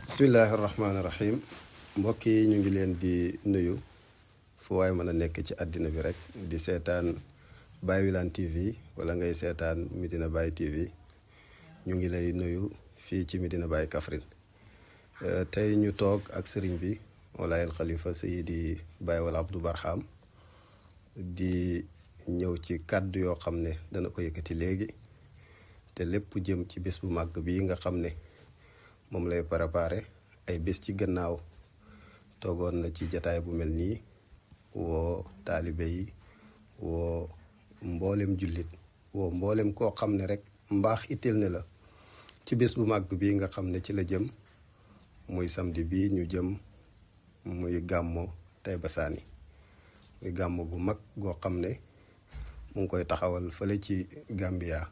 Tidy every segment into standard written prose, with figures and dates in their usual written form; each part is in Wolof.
bismillahi rahmaani rahim mbokk yi ñu ngi leen di nuyu fu waay mën a nekk ci àddina bi rek di seetaan Baye Wilane TV wala ngay seetaan Medina Baye TV ñu ngi lay nuyu fii ci Medina Baye Kaffrine tey ñu toog ak sëriñ bi walaayal xalifa Seydi Baye Wal Abdou Barham di ñëw ci kàddu yoo xam ne dana ko yëkkati léegi te lépp jëm ci bés bu màgg bii nga xam ne moom lay préparé ay bés ci gannaaw toogoon na ci jataay bu mel nii woo taalibe yi woo mboolem jullit woo mboolem koo xam ne rek mbaax itteel ne la ci bés bu màgg bii nga xam ne ci la jëm muy samedi bii ñu jëm muy gàmmo Taïba Saly muy gàmmo gu mag goo xam ne mu ngi koy taxawal fële ci Gambia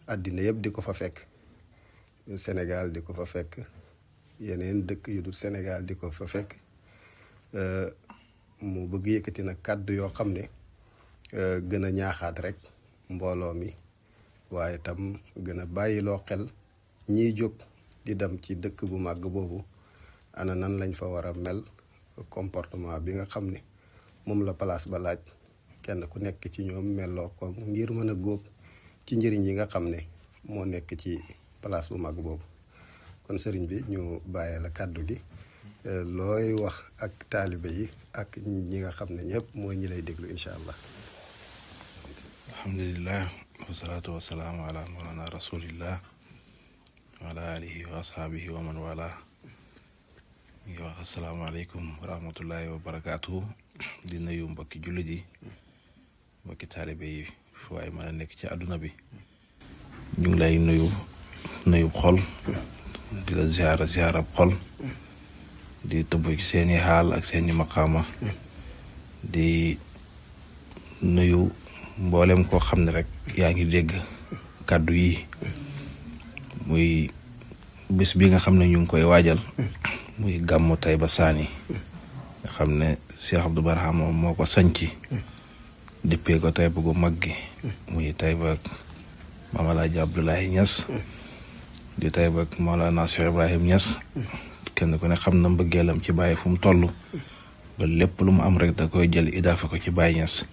àddina yëpp di ko fa fekk Sénégal di ko fa fekk yeneen dëkk yu dul Sénégal di ko fa fekk mu bëgg yëkkati nag kàddu yoo xam ne gën a ñaaxaat rek mbooloo mi waaye tam gën a bàyyiloo xel ñiy jóg di dem ci dëkk bu màgg boobu ana nan lañ fa war a mel comportement bi nga xam ne moom la place ba laaj kenn ku nekk ci ñoom melloo ko ngir mën a góob ci njëriñ yi nga xam ne moo nekk ci place bu mag boobu kon sëriñ bi ñu bàyyee la kàddu gi looy wax ak taalibe yi ak ñi nga xam ne ñëpp mooy ñi lay déglu incha allah. alhamdulilah wasalaatu wasalaamu ala mawlana rasulillah wa ala alihi wa ashaabihi wa man wala ñu ngi wax asalaamaaleykum wa rahmatullahi wa barakaatuhu di nuyu mbokki jullit yi mbokki taalibe yi fu waay mën a nekk ci àdduna bi ñu ngi lay nuyu xol di la ziarab xol di tëbb ci seeni xaal ak seeni maqaama di nuyu mboolem koo xam ne rek yaa ngi dégg kàddu yi muy bés bi nga xam ne ñu ngi koy waajal muy gàmmu Taïba Saly nga xam ne Cheikh Abdou Barham moo ko sañci dippee ko Taïba gu mag gi muy Taïba Maam Alaaji Abdoulaye Niass di Taïba ak Mawlana Cheikh Ibrahim Niass kenn ku ne xam na mbëggeelam ci Baye fu mu toll ba lépp lu mu am rek da koy jël idaafa ko ci Baye Niass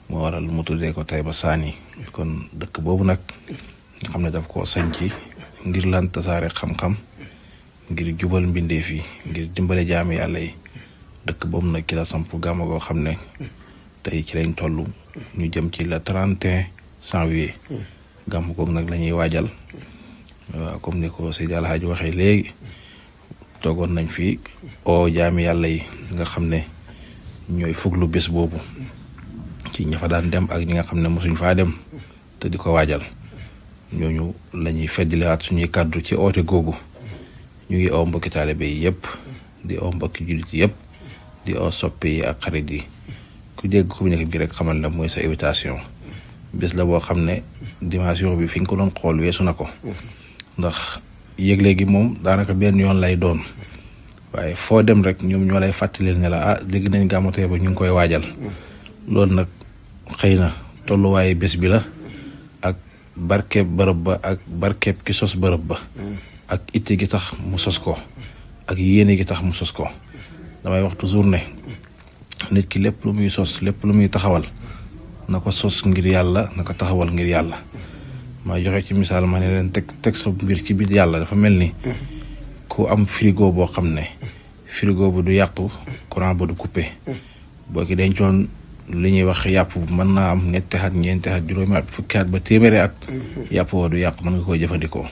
moo waral mu tuddee ko Taïba Saly kon dëkk boobu nag nga xam ne daf koo sañci ngir lan tasaare xam-xam ngir jubal mbindeef yi ngir dimbale jaami yàlla yi dëkk boobu nag ki la samp gàmmu goo xam ne tey ci lañ toll ñu jëm ci la 31 janvier gàmmu googu nag la ñuy waajal waaw comme ni ko Seydi Alhaaji waxee léegi toogoon nañ fi o jaami yàlla yi nga xam ne ñooy fuglu bés boobu ci ña fa daan dem ak ñi nga xam ne mosuñ faa dem te di ko waajal ñooñu la ñuy feddliwaat suñuy kàddu ci oote googu ñu ngi oo mbokki taalibe yi yëpp di oo mbokki jullit yi yëpp di oo soppe yi ak xarit yi ku dégg communiqué bi rek xamal na mooy sa invitation bés la boo xam ne dimension bi fi nga ko doon xool weesu na ko ndax yëgle gi moom daanaka benn yoon lay doon waaye foo dem rek ñoom ñoo lay fàttali ne la dégg nañ gàmmu Taïba ñu ngi koy waajal loolu nag xëy na tolluwaayu bés bi la ak barkeeb bërëb ba ak barkeeb ki sos bërëb ba ak itte gi tax mu sos ko ak yéene gi tax mu sos ko damay wax toujours ne nit ki lépp lu muy sos lépp lu muy taxawal na ko sos ngir yàlla na ko taxawal ngir yàlla ma joxe ci misaal ma ne leen teg sa mbir ci biir yàlla dafa mel ni ku am frigo boo xam ne frigo bu du yàqu courant ba du coupé boo ki dencoon li ñuy wax yàpp mën naa am ñetti at ñeenti at juróomi at fukki at ba téeméeri at yàpp woo du yàqu mën nga koy jëfandikoo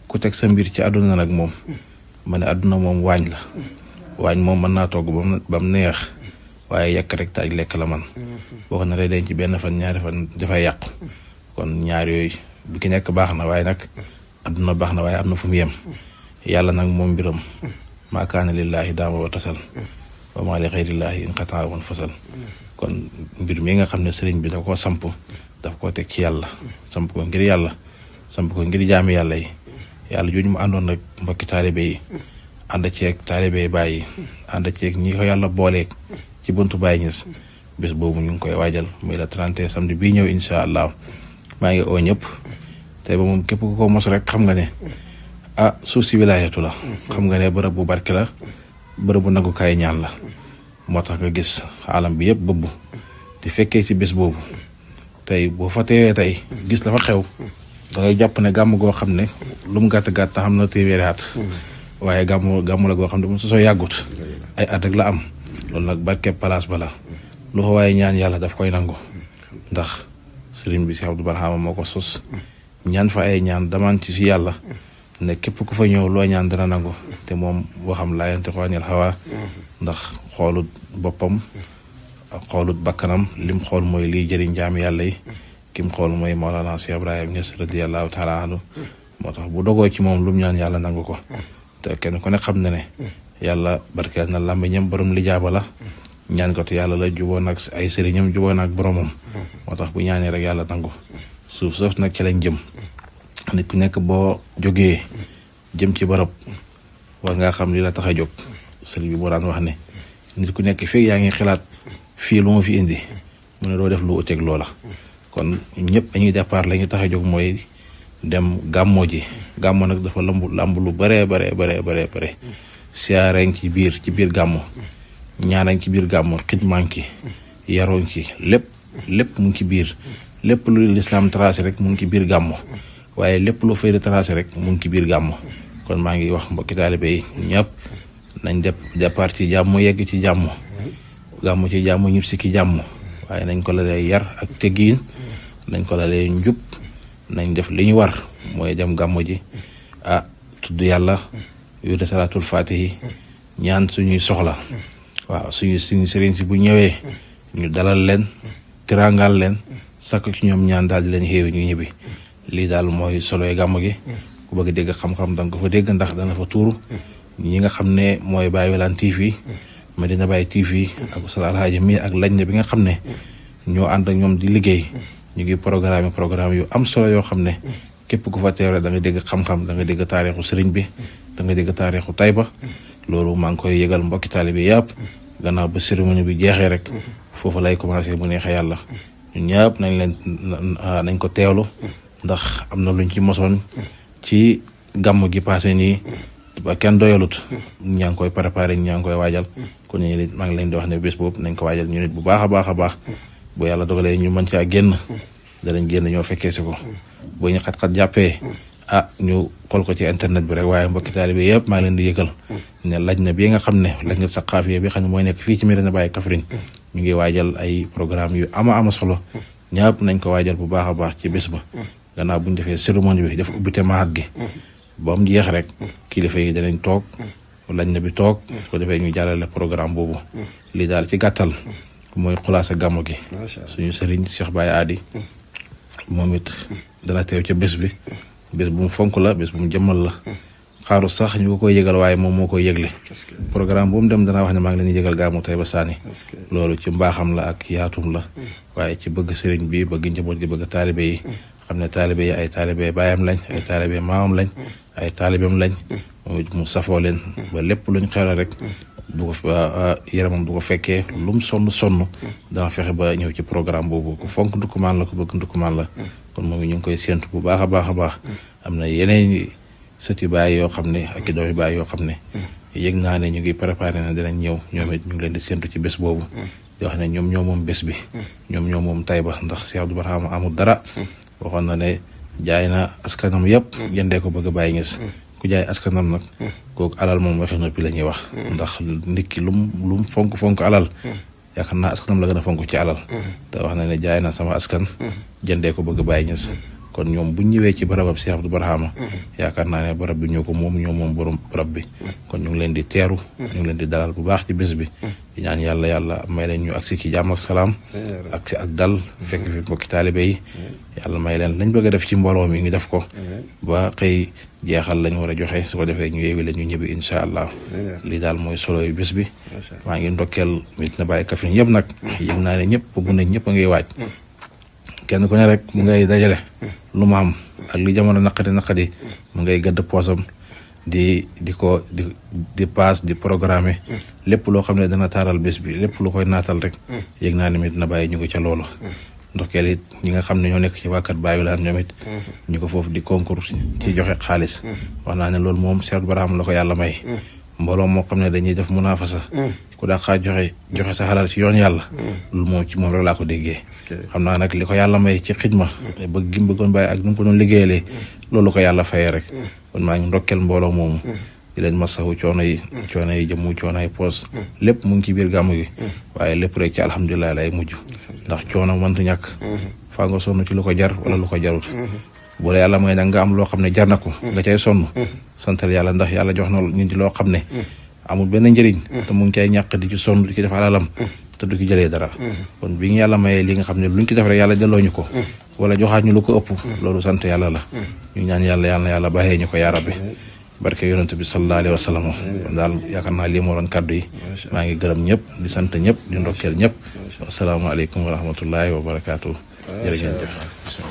ku teg sa mbir ci àdduna nag moom ma ne àdduna moom waañ la waañ moom mën naa togg ba mu neex waaye yàq rek taaj lekk la man boo ko naree denc benn fan ñaari fan dafay yàqu kon ñaar yooyu bi ki nekk baax na waaye nag àdduna baax na waaye am na fu mu yem yàlla nag moom mbiram maa kaana lillaahi daama wa tasal wa maa li xayrillaahi in qataa wan fasal kon mbir mi nga xam ne sëriñ bi da koo samp daf koo teg ci yàlla samp ko ngir yàlla samp ko ngir jaami yàlla yi yàlla jooju mu àndoon nag mbokki taalibe yi ànd ceeg taalibe Baay yi ànd ceeg ñi ko yàlla booleeg ci buntu Baay Ñas bés boobu ñu ngi koy waajal muy la 31 samedi bii ñëw incha allah maa ngi oo ñëpp Taïba moom képp ku ko mos rek xam nga ne suuf si wilaayatu la. xam nga ne bërëb bu barke la, bërëb bu nangukaay ñaan la. moo tax nga gis alam bi yëpp bëbb di fekkee ci bés boobu. tey boo fa teewee tey gis la fa xew da ngay jàpp ne gàmm goo xam ne lu mu gàtt gàtt xam na téeméeri at. waaye gàmm la goo xam ne moom soo yàggut ay at rek la am. loolu nag barke place ba la. lu fa waaye ñaan yàlla daf koy nangu. ndax sëriñ bi Cheikh Abdou Barhama moo ko sos. ñaan fa ay ñaan damaan ci si yàlla ne képp ku fa ñëw loo ñaan dana nangu. te moom waxam laa yantiqu anil hawaa ndax xoolut boppam ak xoolut bakkanam lim xool mooy liy jëriñ jaami yàlla yi. kim xool mooy Mawlana Cheikh Ibrahim Niass radiyallahu taala anhu. moo tax bu dogoo ci moom lu mu ñaan yàlla nangu ko. te kenn ku ne xam na ne yàlla barkeel na làmmiñam borom lijaaba la. ñaan ko te yàlla la juboo nag ay sëriñam juboo nag boromam. moo tax bu ñaanee rek yàlla nangu. suuf soof nag ci lañ jëm. nit ku nekk boo jógee jëm ci barab war ngaa xam li la tax a jóg. sëriñ bi moo daan wax ne nit ku nekk fii yaa ngi xalaat fii lu ma fi indi mu ne doo def lu uteeg loola. kon ñëpp dañuy départ la ñu tax a jóg mooy dem gàmmoo ji. gàmmo nag dafa lamb lu bare siyaareen ci biir gàmmo, ñaareen ci biir gàmmo, xidmaan ki yaroon ci lépp mu ngi ci biir. lépp lu lislaam tracé rek mu ngi ci biir gàmmo, waaye lépp lu fayda tracé rek mu ngi ci biir gàmmo. kon maa ngi wax mbokki taalibe yi ñëpp nañ départ ci jàmm yegg ci jàmm. gàmmo ci jàmm ñib si ki jàmm. waaye nañ ko lalee yar ak teggiin, nañ ko lalee njub, nañ def li ñu war mooy dem gàmmo ji tudd yàlla wirde salaatul faatihi ñaan suñuy soxla. waaw suñu sëriñ si bu ñëwee ñu dalal leen tirangal leen sakk ci ñoom ñaan daal di leen xéew ñu ñibbi. lii daal mooy soloy gàmmo gi. ku bëgg dégg xam-xam danga ko fa dégg ndax dana fa tuuru. ñi nga xam ne mooy Baye Wilane TV, Medina Baye TV ak Oustaz Alhaaji mi ak lañ bi nga xam ne ñoo ànd ak ñoom di liggéey. ñu ngi programme yu am solo yoo xam ne képp ku fa teew rek da nga dégg xam-xam, da nga dégg taarixu sëriñ bi, da nga dégg taarixu Tayba. loolu maa ngi koy yëgal mbokki taalibe yàpp. gannaaw ba cérémonie bi jeexee rek foofu lay commencé bu neexee yàlla. ñun ñëpp nañ ko teewlu ndax am na luñ ci mosoon ci gàmm gi passé nii ba kenn doyalut. ñaa ngi koy préparé ñaa ngi koy waajal. kon ñu maa ngi leen di wax ne bés boobu nañ ko waajal ñu nit bu baax a baax. bu yàlla dogalee ñu mën caa génn danañ génn ñoo fekkee si ko. boo ñu xat-xat jàppee ñu xool ko ci internet bi rek. waaye mbokki taalibe yëpp maa ngi leen di yëgal ne laj na bii nga xam ne laj na saqaafiya bi xam ne mooy nekk fii ci Medina Baye Kaffrine ñu ngi waajal ay programme yu ama solo. ñëpp nañ ko waajal bu baax a baax ci bés ba. gannaaw bu ñu defee cérémonie bi def ubbite maat gi ba mu jeex rek kilifa yi danañ toog lañ na bi toog su ko defee ñu jàllale programme boobu. lii daal ci gàttal mooy xulaasa gàmmu gi. suñu sëriñ Cheikh Baye Adi moom it dana teew ca bés bi. bés bu mu fonk la, bés bu mu jëmmal la. xaaru sax ñu ko koy yëgal waaye moom moo koy yëgle. programme bu mu dem danaa wax ne maa ngi leen di yëgal gàmmu Taïba Sané. loolu ci mbaaxam la ak yaatum la. waaye ci bëgg sëriñ bi bëgg njaboot gi bëgg taalibe yi. xam ne taalibe yi ay taalibe baayam lañ, ay taalibe maamam lañ, ay taalibeem lañ. moom it mu safoo leen ba lépp luñ xewle rek du ko yaramam du ko fekkee lu mu sonn dana fexe ba ñëw ci programme boobu. ku fonk ndukkumaan la, ku bëgg ndukkumaan la. kon moom ñu ngi koy séentu bu baax a baax. am na yeneen sëti baay yoo xam ne ak i doomi baay yoo xam ne yëg naa ne ñu ngi préparé na dinañ ñëw. ñoom it ñu ngi leen di séentu ci bés boobu. di wax ne ñoom ñoo moom bés bi, ñoom ñoo moom Tayba ndax Cheikh Abdou Barhama amul dara. waxoon na ne jaay na askanam yëpp jëndee ko bëgg a bàyyi ngis. ku jaay askanam nag kooku alal moom waxi noppi la ñuy wax. ndax nit ki lu mu fonk alal yaakaar naa askanam la gën a fonk ci alal. te wax na ne jaay na sama askan jëndee ko bëgg a bàyyi ngis. kon ñoom bu ñëwee ci barabab Cheikh Abdou Barhama yaakaar naa ne barab bi ñoo moom borom barab bi. kon ñu ngi leen di teeru, ñu ngi leen di dalal bu baax ci bés bi. di ñaan yàlla may leen ñu agsi ci jàmm ak salaam agsi ak dal fekk fi mbokki taalibe yi. yàlla may leen lañ bëgg a def ci mbooloo mi ñu def ko ba xëy jeexal lañ war a joxe. su ko defee ñu yeewi leen ñu ñibbi incha allah. lii daal mooy solo yu bés bi. maa ngi ndokkeel Medina Baye Kaffrine yëpp nag. yëg naa ne ñëpp bëgg nañ ñëpp a ngay waaj. kenn ku ne rek mu ngay dajale lu mu am ak li jamono naqadi mu ngay gëdd poosam di paas di programmer lépp loo xam ne dana taaral bés bi lépp lu koy naatal rek yëg naa ne Medina Baye ñu ngi ca loolu. ndokkeel it ñi nga xam ne ñoo nekk ci waa kër Baye Wilane ñoom it ñu ko foofu di concours ci joxe xaalis wax naa ne loolu moom Cheikh Barham la ko yàlla may mbooloo moo xam ne dañuy def munafasa ku daa xaa joxe sa xalaat ci yoon yàlla loolu moom ci moom rek laa ko déggee xam naa nag li ko yàlla may ci xidma bëgg gi mu bëggoon Baye ak nu mu ko doon liggéeyalee loolu ko yàlla fayee rek kon maa ngi ndokkeel mbooloo moomu di leen masawu coono yi jëmmu coono yi poos lépp mu ngi ci biir gàmmu gi waaye lépp rek ci alhamdulilah lay mujj ndax coono mëntu ñàkk faa nga sonn ci lu ko jar wala lu ko jarut bu la yàlla may nag nga am loo xam ne jar na ko nga cay sonn santal yàlla ndax yàlla jox na nit ñi loo xam ne amul benn njëriñ te mu ngi cay ñàkk di ci sonn di ci def alalam te du ci jëlee dara kon bi ñu yàlla mayee li nga xam ne luñ ci def rek yàlla delloo ñu ko wala joxaat ñu lu ko ëpp loolu sant yàlla la ñu ñaan yàlla bàyyee ñu ko yaa rabbi barke yonent bi sallallahu alayhi wa sallam daal yaakaar naa lii moo doon kàddu yi maa ngi gërëm ñëpp di sant ñëpp di ndokkeel ñëpp asalaamaaleykum wa rahmatullahi wa barakaatu jërë ngeen jëf